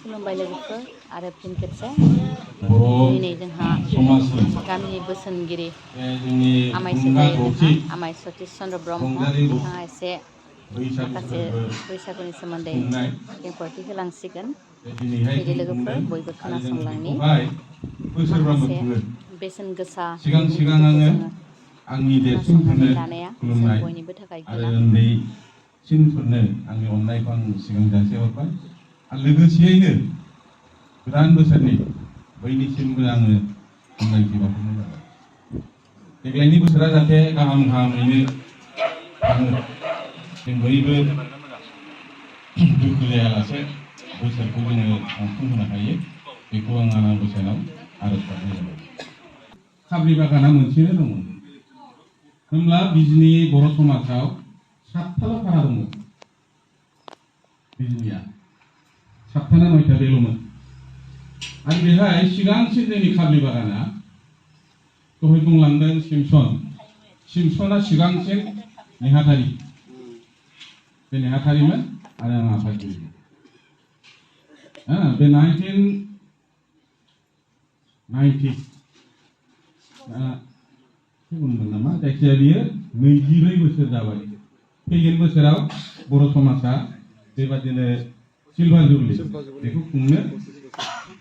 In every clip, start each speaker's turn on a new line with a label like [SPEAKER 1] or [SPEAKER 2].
[SPEAKER 1] खुलुमबाय लोगोफोर आरो फिन खेबसे
[SPEAKER 2] बर'
[SPEAKER 1] दिनै जोंहा
[SPEAKER 2] समाजनि
[SPEAKER 1] गामिनि बोसोनगिरि
[SPEAKER 2] जोंनि
[SPEAKER 1] आमाय
[SPEAKER 2] थुलुंगा
[SPEAKER 1] सेक्रेटारि
[SPEAKER 2] गौथि
[SPEAKER 1] जोंहा आमाय सतिश चन्द्र ब्रह्म
[SPEAKER 2] रंजालि
[SPEAKER 1] बिथाङा एसे
[SPEAKER 2] बैसागु
[SPEAKER 1] माखासे
[SPEAKER 2] फोरबो
[SPEAKER 1] बैसागुनि सोमोन्दै
[SPEAKER 2] खुंनाय
[SPEAKER 1] खेंफोरथि होलांसिगोन।
[SPEAKER 2] दिनैहाय
[SPEAKER 1] फैदो
[SPEAKER 2] जों
[SPEAKER 1] लोगोफोर
[SPEAKER 2] खुंदों
[SPEAKER 1] बयबो
[SPEAKER 2] आरो जों
[SPEAKER 1] खोनासंलांनि
[SPEAKER 2] बेखौहाय बोसोरफ्रोमबो
[SPEAKER 1] माखासे
[SPEAKER 2] खुङो।
[SPEAKER 1] बेसेन गोसा
[SPEAKER 2] सिगां
[SPEAKER 1] बिबुंथिफोरखौ
[SPEAKER 2] आङो
[SPEAKER 1] जोङो
[SPEAKER 2] आंनि
[SPEAKER 1] खोनासंनानै
[SPEAKER 2] देरसिनफोरनो
[SPEAKER 1] लानाया जों
[SPEAKER 2] खुलुमनाय
[SPEAKER 1] बयनिबो थाखाय
[SPEAKER 2] आरो
[SPEAKER 1] गोनां।
[SPEAKER 2] उन्दैसिनफोरनो आंनि अननायखौ आं सिगां जासिहरबाय आरो लोगोसेयैनो गोदान बोसोरनि बयनिसिमबो आङो हामलायथि बावहरनाय जाबाय। देग्लायनि बोसोरा जाहाथे गाहाम गाहामैनो थाङो, जों बयबो दुखु जायालासे बोसोरखौ जोङो खुंफुंहोनो हायो, बेखौ आं आनान गसाइनाव आरज गाबनाय जाबाय। खाब्रि बागाना मोनसेनो दङ, होमब्ला बिजनि बर' समाजाव 7थाल' भारा दङ। बिजनिया 7था ना 9था बेल'मोन। आरो बेहाय सिगांसिन जोंनि खाब्रि बागाना दहाय बुंलांदों सिमसना सिगांसिन नेहाथारि, बे नेहाथारिमोन आरो आं आफादगिरिमोन। बे 1990 बुंदों नामा, जायखिजाया बियो 24 बोसोर जाबाय। फैगोन बोसोराव बर' समाजा बेबादिनो सिलभार जुबलि बेखौ खुंनो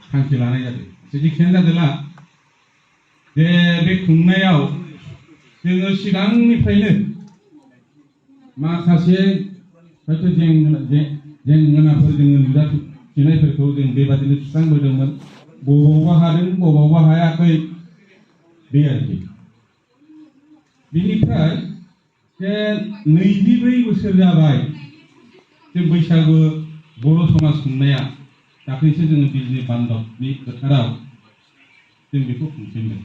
[SPEAKER 2] थांखि लानाय जादों। जेखियानो जादोंला बे खुंनायाव जोङो सिगांनिफ्रायनो माखासे हयथ' जेंनाफोर जोङो नुजाथिनायफोरखौ जों बेबादिनो सुस्रांबोदोंमोन। बबावबा हादों, बबावबा हायाखै, बे आरोखि। बिनिफ्राय जे 24 बोसोर जाबाय जों बैसागु बर' समाज खुंनाया, दाख्लैसो जोङो बिजनि बान्दबनि फोथाराव जों बेखौ खुंफिनदों।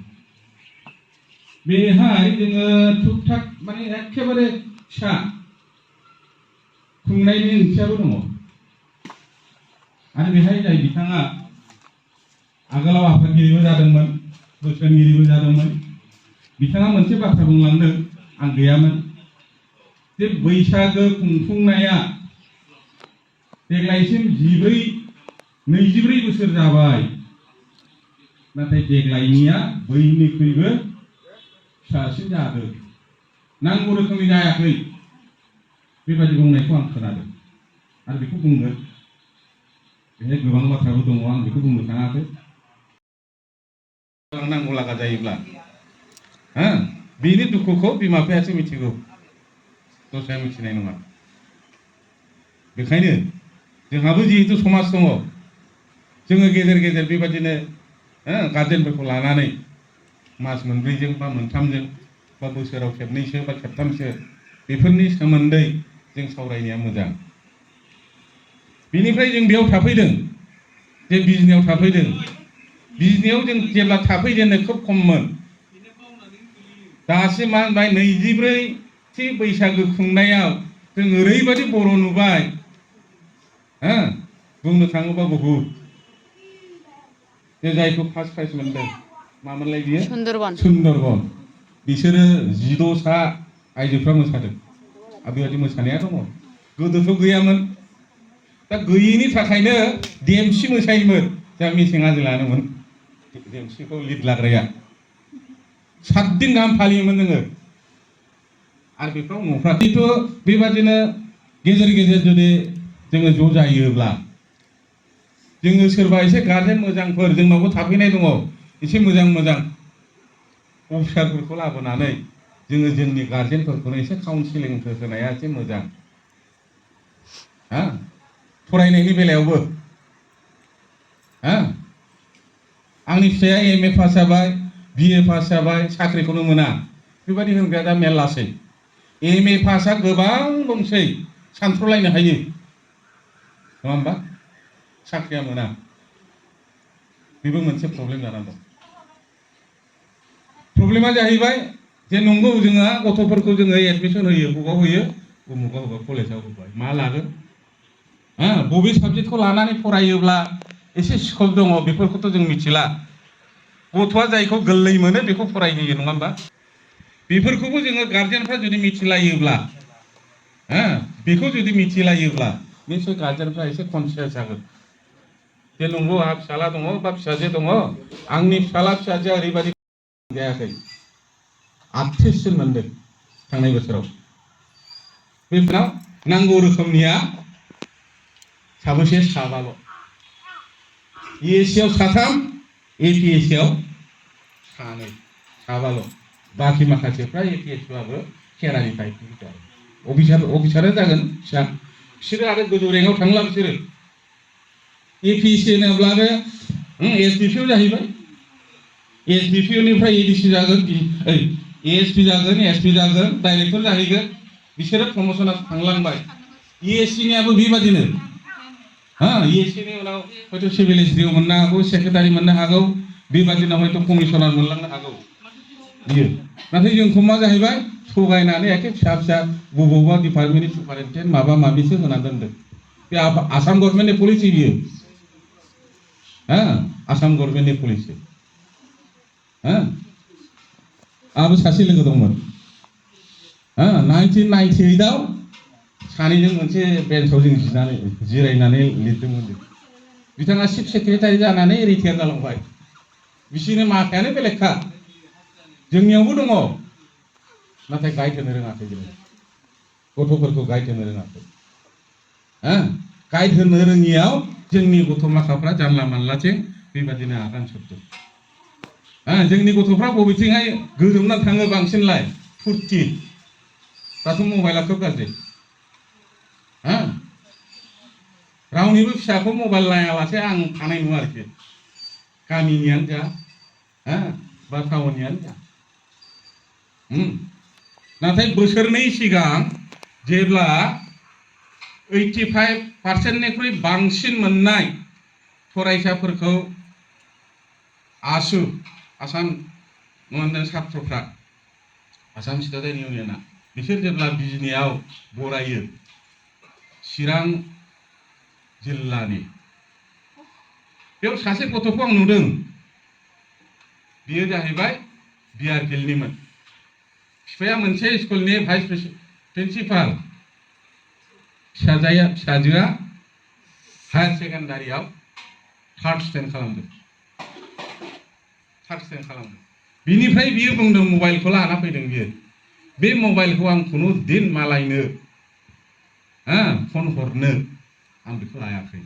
[SPEAKER 2] बेहाय जोङो थुक थाक माने एखेबारे फिसा खुंनायनि ओंथियाबो दङ। आरो बेहाय जाय बिथाङा आगोलाव आफादगिरिबो जादोंमोन, बोसोनगिरिबो जादोंमोन, बिथाङा मोनसे बाथ्रा बुंलांदों, आं गैयामोन, जे बैसागो खुंफुंनाया देग्लायसिम 24 बोसोर जाबाय, नाथाय देग्लायनिया बयनिख्रुइबो फिसासिन जादों, नांगौ रोखोमनि जायाखै, बेबायदि बुंनायखौ आं खोनादों। आरो बेखौ बुंगोन, बेहाय गोबां बाथ्राबो दङ, आं बेखौ बुंनो थाङाखै। नांगौ लागा जायोब्ला बिनि दुखुखौ बिमा बिफायासो मिथिगौ, दस्राया मिथिनाय नङा। बेखायनो जोंहाबो जिहेतु समाज दङ, जोङो गेजेर गेजेर बेबादिनो गार्जेनफोरखौ लानानै मास मोनब्रैजों बा मोनथामजों बा बोसोराव खेबनैसो बा खेबथामसो बेफोरनि सोमोन्दै जों सावरायनाया मोजां। बेनिफ्राय जों बेयाव थाफैदों, जे बिजनियाव थाफैदों। बिजनियाव जों जेब्ला थाफैजेननो खोब खममोन, दासिम मा होनबाय 24थि बैसागो खुंनायाव जों ओरैबायदि बर' नुबाय, बुंनो थाङोबा बहुद। जायखौ फार्स्ट प्राइज मोनदों, मामोनलाय बियो? सुन्दरबन। बिसोरो 16सा आइजोफ्रा मोसादों। आरो बेबायदि मोसानाया दङ, गोदोथ' गैयामोन। दा गैयैनि थाखायनो देमसि मोसायोमोन, जोंहा मेसें आजोलानोमोन देमसिखौ लिड लाग्राया। 7 दिन गाहाम फालियोमोन जोङो। आरो बेफ्राव न'फ्राथ' बेबादिनो गेजेर गेजेर जुदि जोङो ज' जायोब्ला, जोङो सोरबा एसे गार्जेन मोजांफोर जोंनावबो थाफैनाय दङ, एसे मोजां अफिसारफोरखौ लाबोनानै जोङो जोंनि गार्जेनफोरखौनो एसे काउन्सिलिंफोर होनाया एसे मोजां। फरायनायनि बेलायावबो आंनि फिसाया MA पास जाबाय, BA पास जाबाय, साख्रिखौनो मोना, बेबायदि होनग्राया दा मेरलासै। MA पासआ गोबां दंसै, सानथ्र'लायनो हायो, नङा होमबा? साख्रिया मोना, बेबो मोनसे प्रब्लेम जानानै दं। प्रब्लेमा जाहैबाय जे नंगौ, जोंहा गथ'फोरखौ जोङो एडमिसन होयो, बबाव होयो? उमुगाव होबाय, कलेजाव होबाय, मा लागोन? बबे साबजेक्टखौ लानानै फरायोब्ला एसे स्कप दङ, बेफोरखौथ' जों मिथिला। गथ'आ जायखौ गोरलै मोनो बेखौ फरायहोयो, नङा होमबा? बेफोरखौबो जोङो गार्जेनफ्रा जुदि मिथिलायोब्ला, बेखौ जुदि मिथिलायोब्ला, निश्चय गार्जेनफ्रा एसे कनसियास जागोन। जे नंगौ आंहा फिसाला दङ बा फिसाजो दङ आंनि फिसाला फिसाजोआ ओरैबायदि जायाखै 38 मोनदों थांनाय बोसोराव बेफोराव नांगौ रोखोमनिया साबैसे साबाल' ESC आव साथाम APSC आव सानै साबाल' बाखि माखासेफ्रा APSC बाबो खेरानि टाइप अफिसारा जागोन फिसा बिसोरो आरो गोजौ रेंकआव थांला बिसोरो APSC होनोब्लाबो SDP जाहैबाय SDP निफ्राय ADC जागोन ASP जागोन SP जागोन डाइरेक्टर जाहैगोन बिसोरो प्रमोशना थांलांबाय ESC नियाबो बेबादिनो ESC नि उनाव हयथ' सिभिल एसडिअ मोननो हागौ सेक्रेटारि मोननो हागौ बेबादिनो हयथ' कमिशनार मोनलांनो हागौ बियो नाथाय जोंखौ मा जाहैबाय थगायनानै एखे फिसा फिसा बबेबा डिपार्टमेन्टनि सुपारिनटेन्डेन्ट माबा माबिसो होना दोनदों बे आसाम गभर्नमेन्टनि पलिसि बियो आसाम गभर्नमेन्टनि पलिसि आंहाबो सासे लोगो दंमोन 1998 आव सानैजों मोनसे बेन्चआव जों जिरायनानै लिरदोंमोन बिथाङा चिफ सेक्रेटारि जानानै रिटायार जालांबाय बिसोरनि माथायानो बेलेगखा जोंनियावबो दङ नाथाय गाइड होनो रोङाखै जोङो गथ'फोरखौ गाइड होनो रोङाखै गाइड होनो रोङियाव जोंनि गथ' माखाफ्रा जानला मानलाथिं बेबादिनो आगान सुरदों जोंनि गथ'फ्रा बबेथिंहाय गोजोमना थाङो बांसिनलाय फुरथि दाथ' मबाइला खोब गाज्रि रावनिबो फिसाखौ मबाइल लायालासे आं थानाय नङा आरोखि गामिनियानो जा बा टाउननियानो जा नाथाय बोसोरनै सिगां जेब्ला 85% बांसिन मोननाय फरायसाफोरखौ आसु आसाम छात्रफ्रा आसाम स्टुडेन्ट इउनियना बिसोर जेब्ला बिजनियाव बरायो चिरां जिल्लानि बेयाव सासे गथ'खौ आं नुदों बियो जाहैबाय बिआरपिएलनिमोन बिफाया मोनसे स्कुलनि भाइस प्रिन्सिपाल फिसाजोआ हायार सेकेन्डारियाव थार्ड स्टेन्ड खालामदों बिनिफ्राय बियो बुंदों मबाइलखौ लाना फैदों बियो बे मबाइलखौ आं खुनु दिन मालायनो फन हरनो आं बेखौ लायाखै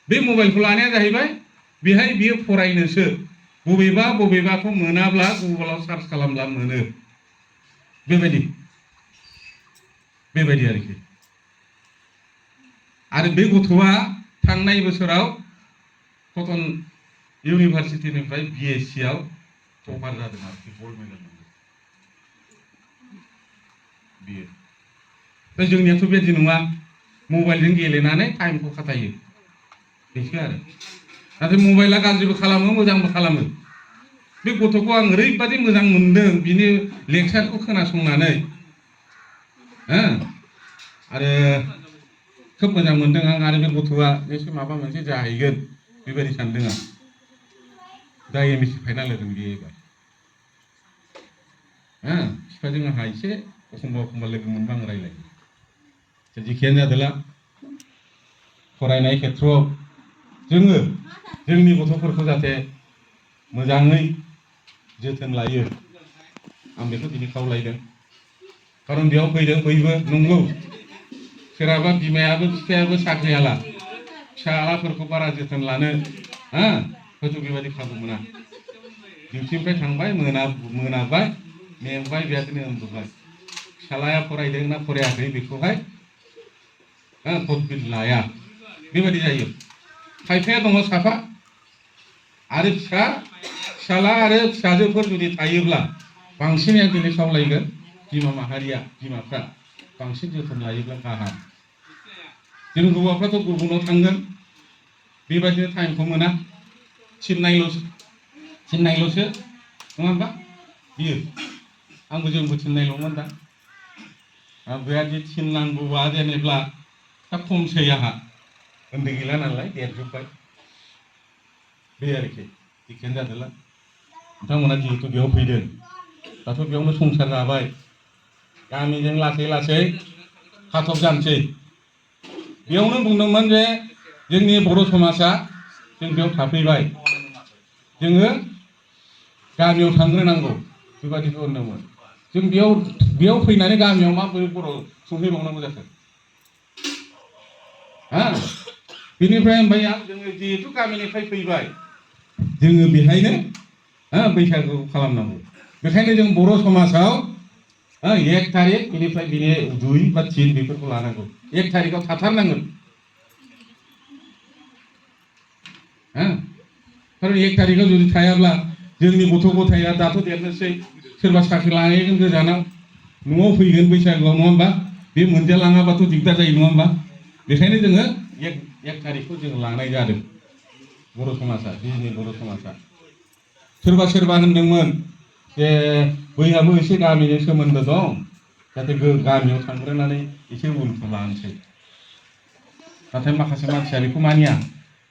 [SPEAKER 2] बे मबाइलखौ लानाया जाहैबाय बेहाय बियो फरायनोसो बबेबाखौ मोनाब्ला गुगोलाव सार्च खालामब्ला मोनो बेबायदि आरोखि आरो बे गथ'आ थांनाय बोसोराव कटन इउनिभार्सिटिनिफ्राय BSc आव टपार जादों आरोखि गल्ड मेडेल मोनदों बियो जोंनियाथ' बेबायदि नङा मबाइलजों गेलेनानै टाइमखौ खाथायो बेसो आरो नाथाय मबाइला गाज्रिबो खालामो मोजांबो खालामो बे गथ'खौ आं ओरैबादि मोजां मोनदों बिनि लेक्चारखौ खोनासंनानै आरो खोब मोजां मोनदों आं आरो बे गथ'आ एसे माबा मोनसे जाहैगोन बेबायदि सानदों आं दा MSc फाइनाल होदों बियो एबार बिफाजों आंहा एसे एखमबा लोगो मोनबा आं रायलायो जेखियानो जादोला फरायनाय खेथ्रआव जोङो जोंनि गथ'फोरखौ जाहाथे मोजाङै जोथोन लायो आं बेखौ दिनै खावलायदों खारन बेयाव फैदों बयबो नंगौ सोरहाबा बिमायाबो बिफायाबो साख्रियाला फिसालाफोरखौ बारा जोथोन लानो हयथ' बेबायदि खाबु मोना डिउटिनिफ्राय थांबाय मोनाबाय मेंबाय बेबायदिनो उन्दुबाय फिसालाया फरायदों ना फरायाखै बेखौहाय खदबिल लाया बेबायदि जायो खायफाया दङ साफा आरो फिसाला आरो फिसाजोफोर जुदि थायोब्ला बांसिनै आं दिनै खावलायगोन बिमाफ्रा बांसिन जोथोन लायोब्ला गाहाम जों हौवाफ्राथ' गुबुनाव थांगोन बेबायदिनो टाइमखौ मोना थिननायल'सो नङा होमबा बियो जोंबो थिननायल'मोन दा बेबायदि थिननांगौआ जेनेब्ला दा खमसै आंहा उन्दै गैला नालाय देरजोब्बाय बे आरोखि जिखियानो जादोला नोंथांमोना जिहेतु बेयाव फैदों दाथ' बेयावनो संसार जाबाय गामिजों लासै लासै खाथब जानोसै बेयावनो बुंदोंमोन जे जोंनि बर' समाजा जों बेयाव थाफैबाय जोङो गामियाव थांग्रोनांगौ बेबादिखौ होनदोंमोन जों बेयाव फैनानै गामियाव माबोरै बर' संहैबावनांगौ जाखो हा बेनिफ्राय ओमफ्राय जोङो जिहेतु गामिनिफ्राय फैबाय जोङो बेहायनो बैसागु खालामनांगौ बेखायनो जों बर' समाजाव 1 तारिख बेनिफ्राय बिनि 2 बा 3 बेफोरखौ लानांगौ 1 तारिखआव थाथारनांगोन खारन 1 तारिखआव जुदि थायाब्ला जोंनि गथ' गथाया दाथ' देरनोसै सोरबा साख्रि लाहैगोन गोजानाव न'आव फैगोन बैसागुआव नङा होमबा बे मोनजालाङाबाथ' दिगदार जायो नङा होमबा बेखायनो जोङो 1 तारिखखौ जों लानाय जादों बर' समाजा जोंनि बर' समाजा सोरबा होनदोंमोन जे बयहाबो एसे गामिजों सोमोन्दो दं जाहाथे गामियाव थांग्रोनानै एसे उनखौ लानोसै नाथाय माखासे मानसिया बेखौ मानिया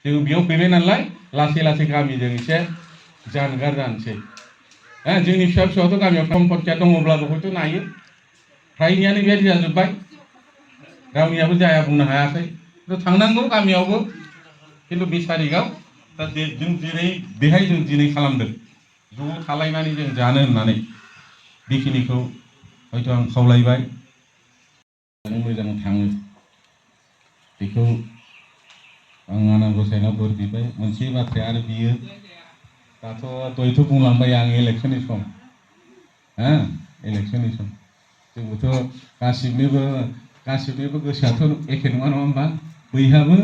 [SPEAKER 2] जों बेयाव फैबाय नालाय लासै गामिजों एसे जानगार जानोसै जोंनि फिसाथ' गामियाव सम्पथिया दङब्लाबो हयथ' नायो फ्रायनियानो बेबायदि जाजोब्बाय गामियाबो जाया बुंनो हायाखै थांनांगौ गामियावबो खिन्थु 20 तारिखआव दा जों दिनै बेहाय जों दिनै खालामदों ज' थालायनानै जों जानो होननानै बेखिनिखौ हयथ' आं खावलायबाय मोजां थाङो बेखौ आं आनान गसाइनाव बोर बिबाय मोनसे बाथ्राया आरो बियो दाथ' दहायथ' बुंलांबाय आं इलेक्सननि सम इलेक्सननि सम जोंबोथ' गासिबनिबो गोसोआथ' एखे नङा होमबा बयहाबो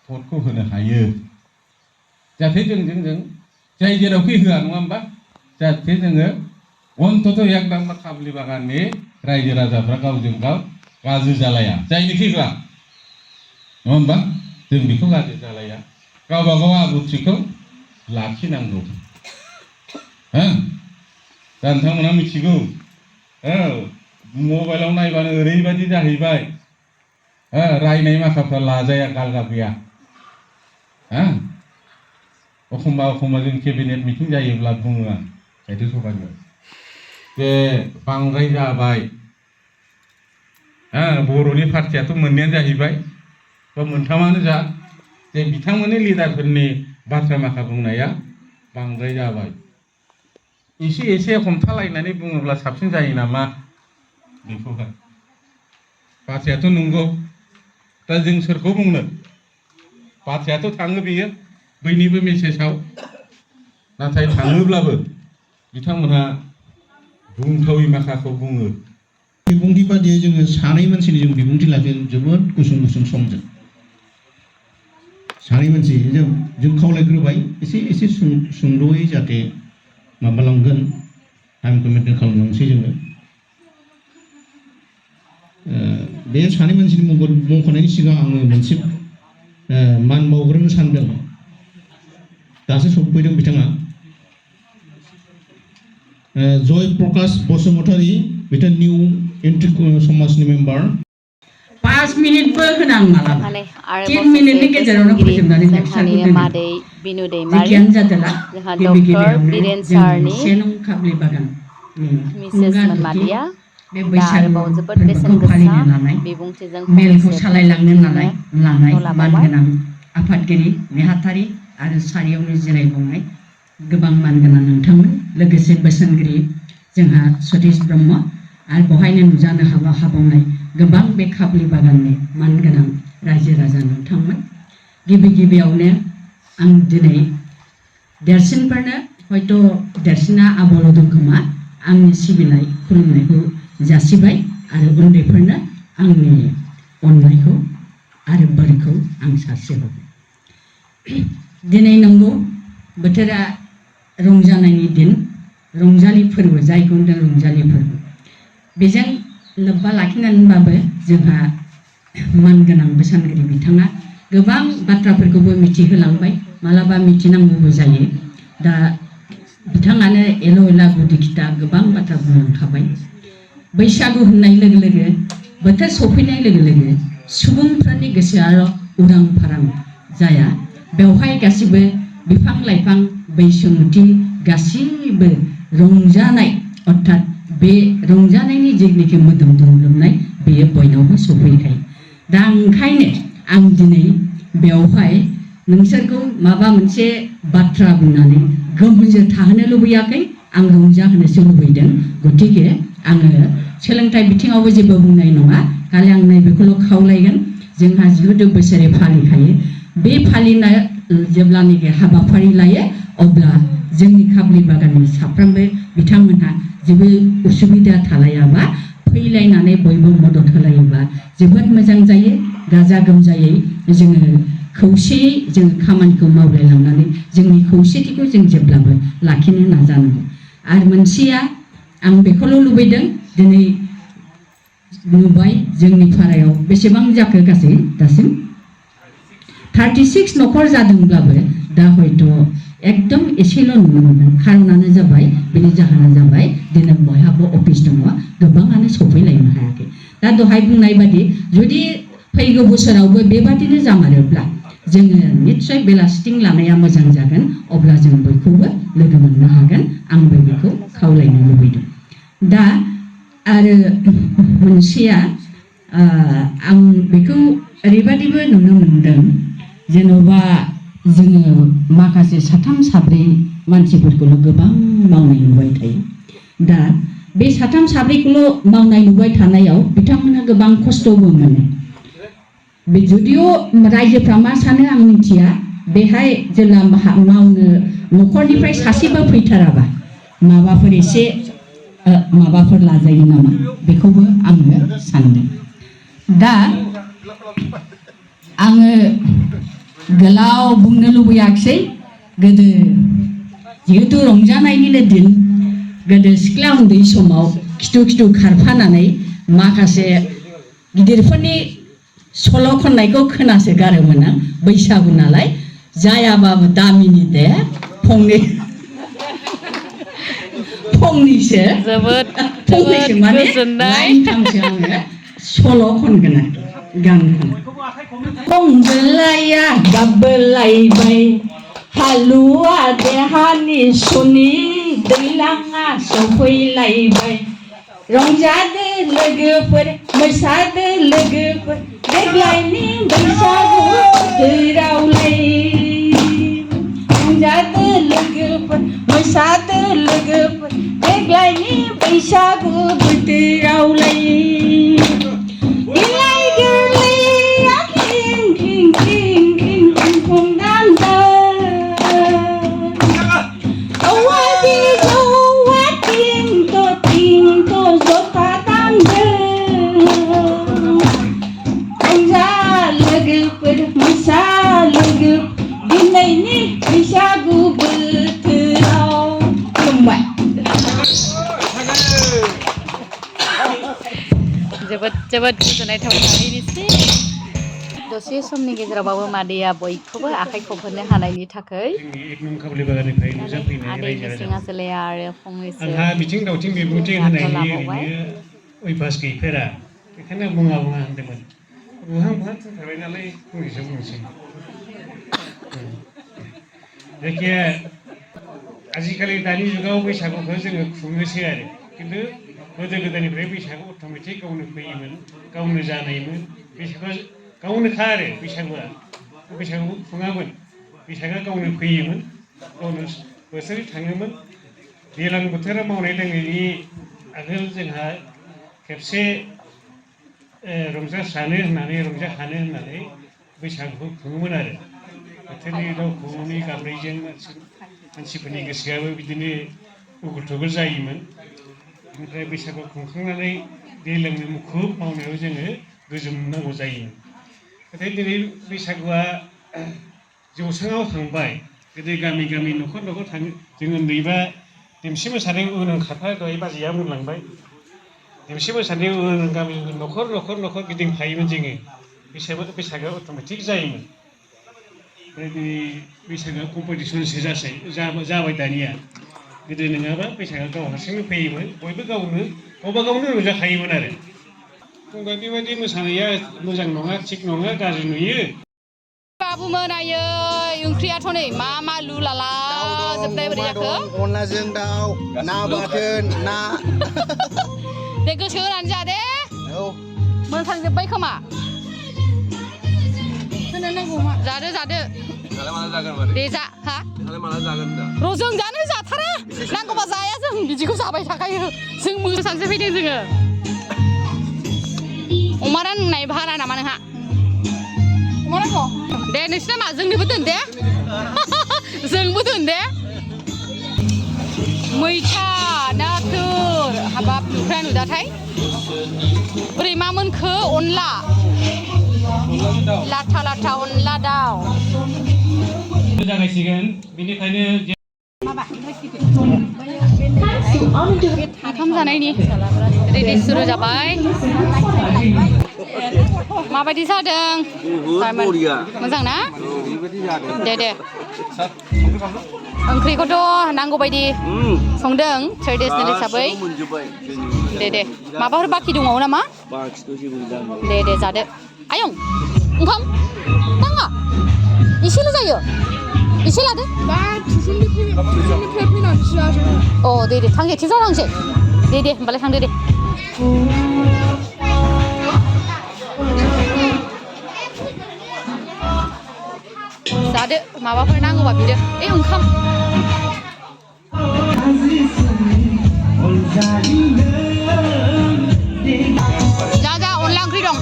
[SPEAKER 2] भटखौ होनो हायो जाहाथे जों जाय जेरावखि होआ नङा होमबा जाहाथे जोङो अन्तत एकदम खाबलि बागाननि रायजो राजाफ्रा गावजों गाव गाज्रि जालाया जायनिखि होआ नङा होमबा जों बेखौ गाज्रि जालाया गावबा गाव आब्रुथिखौ लाखिनांगौ दा नोंथांमोना मिथिगौ मबाइलाव नायबानो ओरैबायदि जाहैबाय रायनाय माखाफ्रा लाजाया गालगा गैया एखमबा जों केबिनेट मिटिं जायोब्ला बुङो आं साहित्य सभायाव जे बांद्राय जाबाय बर'नि पार्टियाथ' मोननैयानो जाहैबाय बा मोनथामानो जा जे बिथांमोननि लिडारफोरनि बाथ्रा माखा बुंनाया बांद्राय जाबाय एसे हमथालायनानै बुङोब्ला साबसिन जायो नामा बेखौहाय बाथ्रायाथ' नंगौ दा जों सोरखौ बुंनो बाथ्रायाथ' थाङो बेयो बैनिबो मेसेजाव नाथाय थाङोब्लाबो बिथांमोनहा बुंथावै माखाखौ बुङो
[SPEAKER 3] बिबुंथि बादियै जोङो सानै मानसिनि जों बिबुंथि लागोन जोबोद गुसुं समजों सानै मानसि जों खावलायग्रोबाय एसे सुंद'यै जाहाथे माबालांगोन टाइमखौ मेनटेन खालामलांसै जोङो बे सानै मानसिनि मुंख'नायनि सिगां आङो मोनसे मान बावग्रोनो सानदों दासो सफैदों बिथाङा जय प्रकाश बसुमतारी बिथां निउ एन्ट्रि समाजनि मेम्बार
[SPEAKER 4] 5 मिनिटबो होनां मालाबा
[SPEAKER 1] माने आरो
[SPEAKER 4] 10 मिनिटनि गेजेरावनो फोजोबनानै
[SPEAKER 1] जोंहानि मादै बिनु दैमारि
[SPEAKER 4] जिखियानो जादोला
[SPEAKER 1] जोंहा
[SPEAKER 4] गिबि
[SPEAKER 1] डक्टर
[SPEAKER 4] गिबियावनो
[SPEAKER 1] बिरेन
[SPEAKER 4] जोंनि
[SPEAKER 1] सारनि
[SPEAKER 4] 1 नं खाबलि बागान
[SPEAKER 1] मिसेस मोनमादिया
[SPEAKER 4] बे
[SPEAKER 1] दा
[SPEAKER 4] बैसागु
[SPEAKER 1] आरोबाव जोबोद बेसेन
[SPEAKER 4] फोरबोखौ
[SPEAKER 1] गोसा
[SPEAKER 4] फालिनो लानाय
[SPEAKER 1] बिबुंथिजों
[SPEAKER 4] मेलखौ
[SPEAKER 1] फंनैसो
[SPEAKER 4] सालायलांनो लानाय
[SPEAKER 1] आखयाव लाबावबाय
[SPEAKER 4] मानगोनां आफादगिरि नेहाथारि आरो सारियावनो जिरायबावनाय गोबां मानगोनां नोंथांमोन लोगोसे बोसोनगिरि जोंहा सतीश ब्रह्म आरो बहायनो नुजानो हाबावनाय गोबां बे खाबलि बागाननि मानगोनां रायजो राजा नोंथांमोन गिबियावनो आं दिनै देरसिनफोरनो हयथ' देरसिना आबल दं खोमा आंनि सिबिनाय खुलुमनायखौ जासिबाय आरो उन्दैफोरनो आंनि अननायखौ आरो बोरखौ आं सारस्रिहरबाय दिनै नंगौ बोथोरा रंजानायनि दिन रंजालि फोरबो जायखौ होनदों रंजालि फोरबो बेजों लोब्बा लाखिनानैबाबो जोंहा मानगोनां बोसोनगिरि बिथाङा गोबां बाथ्राफोरखौबो मिथिहोलांबाय मालाबा मिथिनांगौबो जायो दा बिथाङानो एल' एला गुदि खिथा गोबां बाथ्रा बुंलांखाबाय बैसागु होननाय लोगो लोगो बोथोर सफैनाय लोगो लोगो सुबुंफोरनि गोसोआल' उदां फारां जाया बेवहाय गासिबो बिफां लाइफां बैसोमुथि गासैबो रंजानाय अर्थात बे रंजानायनि जेनिखि मोदोम दुंलोबनाय बेयो बयनावबो सफैखायो दा ओंखायनो आं दिनै बेवहाय नोंसोरखौ माबा मोनसे बाथ्रा बुंनानै गोमजो थाहोनो लुबैयाखै आं रंजाहोनोसो लुबैदों गतिके आङो सोलोंथाइ बिथिङावबो जेबो बुंनाय नङा खालि आं नैबेखौल' खावलायगोन जोंहा जिहेतु बोसोरे फालिखायो बे फालिनाय जेब्लानाखि हाबाफारि लायो अब्ला जोंनि खाबलि बागाननि साफ्रोमबो बिथांमोनहा जेबो उसुबिदा थालायाबा फैलायनानै बयबो मदद होलायोबा जोबोद मोजां जायो गाजा गोमजायै जोङो खौसेयै जों खामानिखौ मावलायलांनानै जोंनि खौसेथिखौ जों जेब्लाबो लाखिनो नाजानांगौ आरो मोनसेया आं बेखौल' लुबैदों दिनै नुबाय जोंनि पारायाव बेसेबां जाखो गासै दासिम 36 न'खर जादोंब्लाबो दा हयथ' एकदम एसेल' नुनो मोनदों खारनानो जाबाय बेनि जाहोना जाबाय दिनै बयहाबो अफिस दङ गोबाङानो सफैलायनो हायाखै दा दहाय बुंनाय बादि जुदि फैगौ बोसोरावबो बेबादिनो जामारोब्ला जोङो निस्सय बेलासिथिं लानाया मोजां जागोन अब्ला जों बयखौबो लोगो मोननो हागोन आं बेखौ खावलायनो लुबैदों दा आरो मोनसेया आं बेखौ ओरैबादिबो नुनो मोनदों जेन'बा जोङो माखासे साथाम साब्रै मानसिफोरखौल' गोबां मावनाय नुबाय थायो दा बे साथाम साब्रैखौल' मावनाय नुबाय थानायाव बिथांमोना गोबां खस्थ'बो मोनो बे जुदिअ रायजोफ्रा मा सानो आं मिथिया बेहाय जेला मावनो न'खरनिफ्राय सासेबो फैथाराबा माबाफोर एसे माबाफोर लाजायो नामा बेखौबो आङो सानदों दा आङो गोलाव बुंनो लुबैयाखिसै गोदो जिहेतु रंजानायनिनो दिन गोदो सिख्ला उन्दै समाव खिथु खिथु खारफानानै माखासे गिदिरफोरनि सल' खननायखौ खोनासो गारोमोन आं बैसागु नालाय जायाबाबो दामिनि दे फंनैसो माने लाइनथामसो आङो सल' खनगोन आरोखि गान खन खंबोलाया गाबबोलायबाय हालुवा देहानि सुनि दैलाङा सफैलायबाय रंजादो लोगोफोर मोसादो लोगोफोर देग्लायनि बैसागु बोथोरावलाय रंजादो लोगोफोर मोसादो लोगोफोर देग्लायनि बैसागु बोथोरावलाय बिलाइ गोरलैया खिं खिं खिं खिं खं दानदा औवा बिजौआ थिंथ' जथा दामदो रंजा लोगोफोर मोसा लोगो दिनैनि बैसागु बोथोराव खुलुमबाय
[SPEAKER 1] जोबोद जोबोद गोजोननाय थाबाय दसे समनि गेजेरावबाबो मादैया बयखौबो आखाइ खबहोनो हानायनि थाखाय आदै मिसिं आजोलाया आरो फंनैसो
[SPEAKER 5] आंहा मिथिं दावथिं बिबुंथि होनायनि ओरैनो अयभास गैफेरा बेखायनो बुङा होनदोंमोन बुहां थुनथारबाय नालाय फंनैसो बुंनोसै जायखिया आजिखालि दानि जुगाव बैसागुखौ जोङो खुङोसै आरो खिन्थु गोदो गोदायनिफ्राय बैसागु अट'मेटिक गावनो फैयोमोन गावनो जानायमोन बैसागुआ गावनोखा आरो बैसागुखौ खुङामोन बैसागुआ गावनो फैयोमोन गावनो बोसोरै थाङोमोन दैज्लां बोथोराव मावनाय दांनायनि आगोल जोंहा खेबसे रंजासानो होननानै बैसागुखौ खुङोमोन आरो बोथोरनि दाउ खौवौनि गाबनायजों मानसिफोरनि गोसोआबो बिदिनो उगुल थुगुल जायोमोन ओमफ्राय बैसागु खुंखांनानै दैज्लांनि मुखुब मावनायाव जोङो गोजोननांगौ जायोमोन नाथाय दिनै बैसागुआ जौस्राङाव थांबाय गोदो गामि गामि न'खर न'खर थाङो जों उन्दैबा देमसि मोसानायाव ओंखारफा दहाय बाजैया बुंलांबाय देमसि मोसानायाव गामि न'खर गिदिंफायोमोन जोङो बैसागुआ अट'मेटिक जायोमोन ओमफ्राय दिनै बैसागुआ कम्पिटिसनसो जाबाय दानिया गोदो नङाबा बैसागुआ गाव हारसिंनो फैयोमोन बयबो गावबा गावनो रंजाखायोमोन आरो बुंबाय बेबायदि मोसानाया मोजां नङा थिग नङा गाज्रि नुयो
[SPEAKER 1] बाबुमोन आयै ओंख्रियाथ' नै मा लुलाला जोबनाय बोरै जाखो
[SPEAKER 6] अनलाजों दाउ ना बाथोन ना
[SPEAKER 1] दे गोसो होनानै जा दे
[SPEAKER 6] औ
[SPEAKER 1] मोनखांजोब्बाय खोमा होनो नांगौ मा जादो जादो
[SPEAKER 7] दालाय माला जागोन बादि
[SPEAKER 1] दे जा हा
[SPEAKER 7] दालाय माला जागोन दा
[SPEAKER 1] र' जों जानो जाथारा नांगौबा जाया जों बिदिखौ जाबाय थाखायो जों मोसानोसो फैदों जोङो अमा राननाय भारा नामा नोंहा अमा रानख' दे नोंसिना मा जोंनोबो दोन दे जोंबो दोन दे मैथा नाथुर हाबाब नुफ्रा नुदाथाय बोरै मा मोनखो अनला लाथा लाथा अनला दाउ
[SPEAKER 5] जागायसिगोन बेनिखायनो
[SPEAKER 1] ओंखाम जानायनि रेडि सुरु जाबाय माबायदि जादों मोजां ना दे दे ओंख्रिखौथ' नांगौ बायदि संदों ट्रेडिसनेल हिसाबै दे दे माबाफोर बाखि दंबावो नामा दे दे जादो आयं ओंखाम नाङा एसेल' जायो एसे लादो अ दे दे थांसै टिउसन थांसै दे दे होमबालाय थांदो दे जादो माबाफोर नांगौबा बिदो ओंखाम जा जा अनला ओंख्रि दं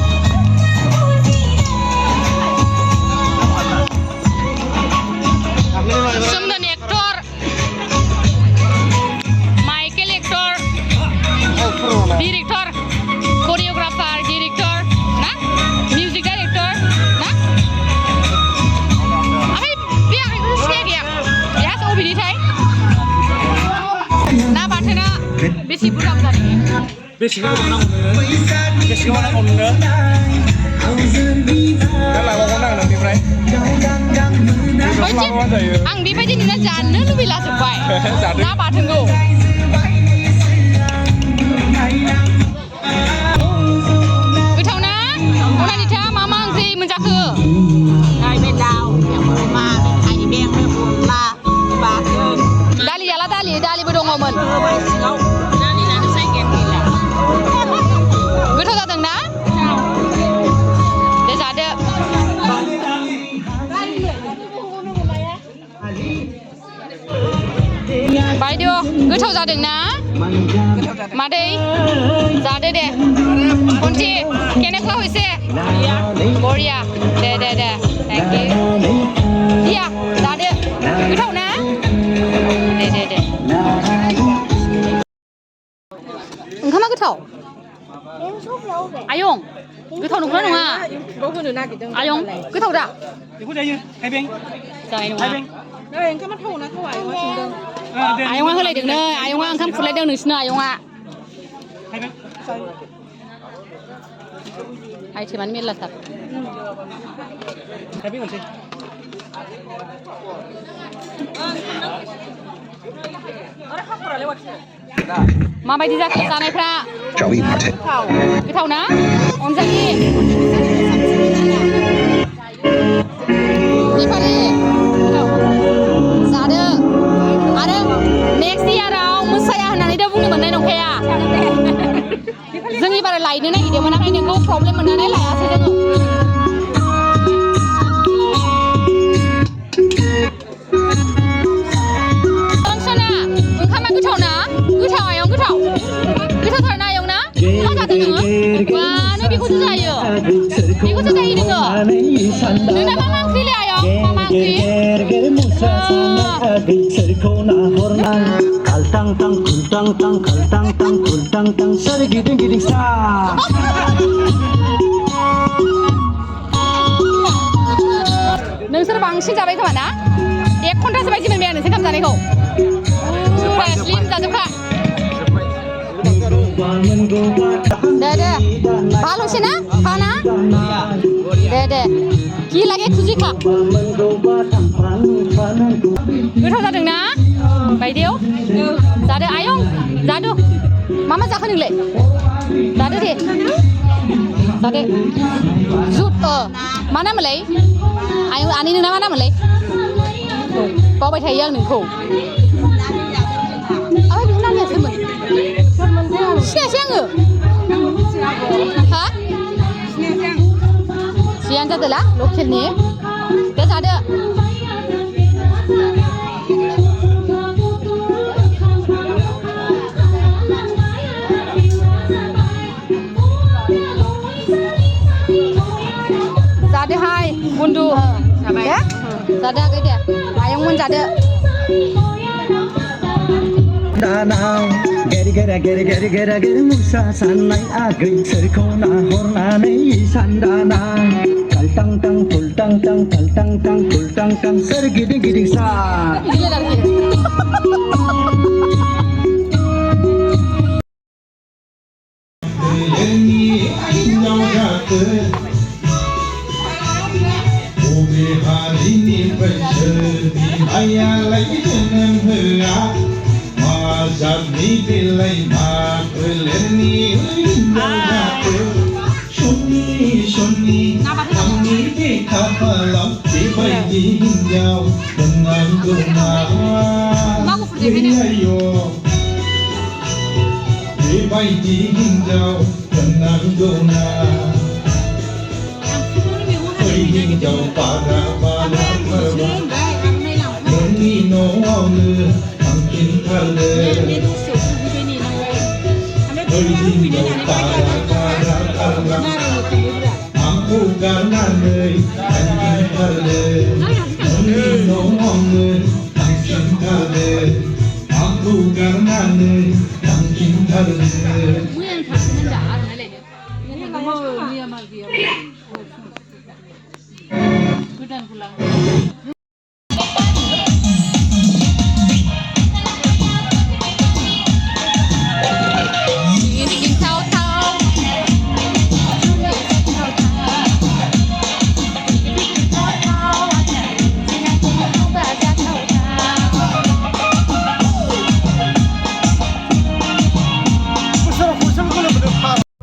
[SPEAKER 1] सोमदोन actor Michael actor director choreographer director ना मिउजिक डाइरेक्टर ना ओमफ्राय बे आंखौ सिनाय गैया बेहा अबेनिथाय ना बाथोना बेसे बुरजा जादों
[SPEAKER 5] बेसेबां नांगौ नोंनो
[SPEAKER 1] आं बेबायदि नुना जानो लुबैला जोब्बाय ना बाथोनखौ गोथाव ना अनानिथा मा मा ओंख्रि मोनजाखो दालियाला दालिबो दङमोन गोथाव जादों ना दे जादो बायद' गोथाव जादों ना मादै जादो दे खनसे केनेकुवा হৈছে बरिया दे दे दे थेंक इउ दिया जादो गोथाव ना दे दे दे ओंखामा गोथाव आयं गोथाव नंगौना नङा आयं गोथाव दा
[SPEAKER 5] बेखौ जायो थाइबें
[SPEAKER 1] जानाय नङा
[SPEAKER 8] ओंखामा थावना थावा आयंआ संदों
[SPEAKER 1] आयंआ होलायदोंनो आयंआ ओंखाम खुरलायदों नोंसिनो आयंआ आइटेमानो मेरलाथार
[SPEAKER 5] थाइबें मोनसै
[SPEAKER 1] माबायदि जाखो जानायफ्रा गोथाव ना अनजालि बिफारि जादो आरो नेक्स्ट इयाराव मोसाया होननानै बुंनो मोननाय नंखाया जों एबार लायनो नागिरदोंमोन ओमफ्राय नोंखौ प्रब्लेम मोननानै लायासै जोङो ओंखामा गोथाव ना गोथाव आयं गोथावथार ना आयं ना मा जादों नोङो मानो बेखौसो जायो नोङो नोंना मा ओंख्रिलै आयं मा ओंख्रि नोंसोर बांसिन जाबाय खोमा ना 1 घन्टासो बायदि मोनबाय आं नोंसोर ओंखाम जानायखौ स्लिम जाजोबखा दे दे ভালোছে না খানা দে দে কি লাগে খুঁজি খা गोथाव जादों ना बायदेव जादो आयं जादो मा मा जाखो नोंलाय जादो दे जादो जुट मा नामलाय आयं आनै नोंना मा नामलाय बावबाय थायो आं नोंखौ ओमफ्राय बिनि नामया सोरमोन सिनायासै आङो हा सिनायानो जादोला लकेलनि เดี๋ยวजादो जादो हाय बुन्दु ya जादो cái dia ayong mun जादो
[SPEAKER 9] दानाव गेरि गेरा गेरि गेरि गेरा गेरि मुसा साननाय आगै सोरखौ नाहरनानै सानदाना तालटां टां फुलटां टां तालटां टां फुलटां टां सोरगिदिं गिदिं सा
[SPEAKER 1] ini lagi
[SPEAKER 2] Jamni bilai ma peleni shoni shoni kami di kapalam di bayi hinjau dengan guna ayo di bayi hinjau dengan guna hinjau pada pada merah ini no anu angin kale Aku karena nơi anh thơ lệ Nhi nổ ngon người thằng xin thơ lệ Aku karena nơi thằng xin thơ lệ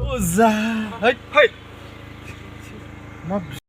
[SPEAKER 7] Ôi da. Hey, hey.